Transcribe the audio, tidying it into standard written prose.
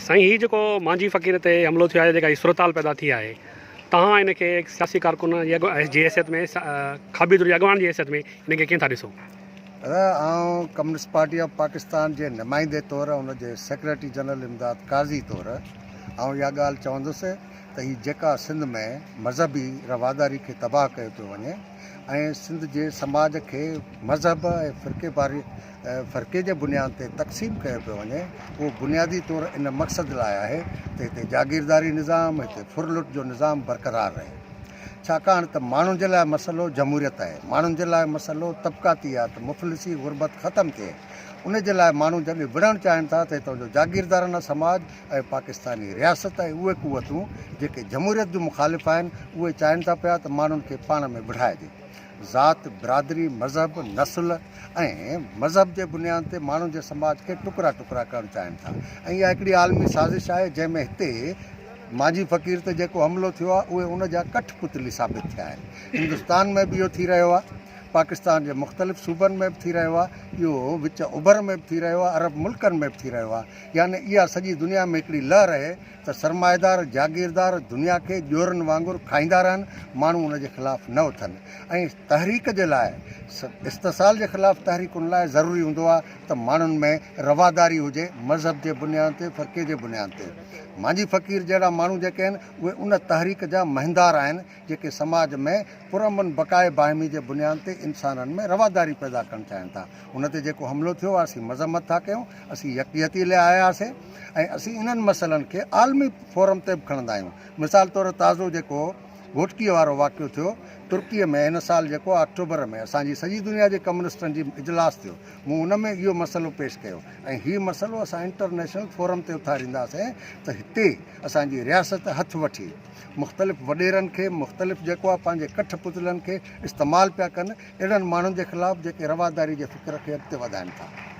سائين هي جيڪو مانجهي فقير تي حملو ٿيو آهي جيڪا هي صورتحال پيدا ٿي آهي توهان ان کي هڪ سياسي ڪارڪن جي حيثيت ۾ کاٻي ڌر جي اڳواڻ جي حيثيت ۾ ان کي ڪيئن ٿا ڏسو؟ دادا آئون ڪميونسٽ پارٽي آف پاڪستان جي نمائندي طور ان جي سيڪريٽري جنرل امداد قاضي طور آئون اها ڳالهه چوندس ته هي جيڪا سنڌ ۾ مذهبي رواداري کي تباهه ڪيو پيو وڃي ۽ سنڌ جي سماج کي مذهب ۽ فرقي واري فرقي جي بنياد تي تقسيم ڪيو پيو وڃي اهو بنيادي طور ان مقصد لاء آهي ته هتي جاگيرداري نظام هتي ڦرلٽ جو نظام برقرار رهي ڇاڪاڻ ته ماڻهن جي لاء مسئلو جمهوريت آهي ماڻهن جي لاء مسئلو طبقاتي آهي ته مفلسي غربت ختم ٿئي ان جي لاء ماڻهو جڏهن وڙهڻ چاهين ٿا ته هتان جو جاگيردارانه سماج ۽ پاڪستاني رياست ۽ اهي قوتون جيڪي جمهوريت جون مخالف آهن اهي چاهين ٿا پيا ته ماڻهن کي پاڻ ۾ وڙهائجي. ذات، برادري، مذهب، نسل ۽ مذهب جي بنياد تي ماڻهن جي سماج کي ٽڪرا ٽڪرا ڪرڻ چاهين ٿا ۽ اها هڪڙي عالمي سازش آهي جنهن ۾ هتي مانجهي فقير تي جيڪو حملو ٿيو آهي اهي ان جا ڪٺ پتلي ثابت ٿيا آهن. هندستان ۾ به اهو ٿي رهيو آهي. پاڪستان جي مختلف صوبن ۾ به ٿي رهيو آهي، اهو وچ اوڀر ۾ به ٿي رهيو آهي، عرب ملڪن ۾ به ٿي رهيو آهي. يعني اها سڄي دنيا ۾ هڪڙي لهر اهي ته سرمائيدار، جاگيردار دنيا کي ڄورن وانگر کائيندا رهن، ماڻهو ان جي خلاف نه اٿن ۽ تحريڪ جي لاء استحصال جي خلاف تحريڪن لاء ضروري هوندو آهي ته ماڻهن ۾ رواداري هجي، مذهب جي بنياد تي، فرقي جي بنياد تي. مانجهي فقير جهڙا ماڻهو جيڪي آهن، اهي ان تحريڪ جا مهندار آهن، جيڪي سماج ۾ پرامن بقاء باهمي جي بنياد تي انسانن ۾ رواداري پيدا ڪرڻ چاهين ٿا. ان تي جيڪو حملو ٿيو آهي اسين مذمت ٿا ڪيون، اسين يڪجهتي لاء آيا هئاسين ۽ اسين انهن مسئلن کي عالمي فورم تي به کڻندا آهيون. مثال طور تازو جيڪو گهوٽڪيء وارو واقعو ٿيو ترڪيء ۾ هن سال جيڪو آڪٽوبر ۾ اسان جي سڄي دنيا جي ڪميونسٽن جي اجلاس ٿيو مون ان ۾ اهو مسئلو پيش ڪيو ۽ هي مسئلو اسان انٽرنيشنل فورم تي اٿارينداسين ته هتي اسان جي رياست هٿ وٺي مختلف وڏيرن کي مختلف جيڪو آهي پنهنجي ڪٺ پتلن کي استعمال پيا ڪن اهڙن ماڻهن جي خلاف جيڪي رواداري جي فڪر کي اڳتي وڌائن ٿا.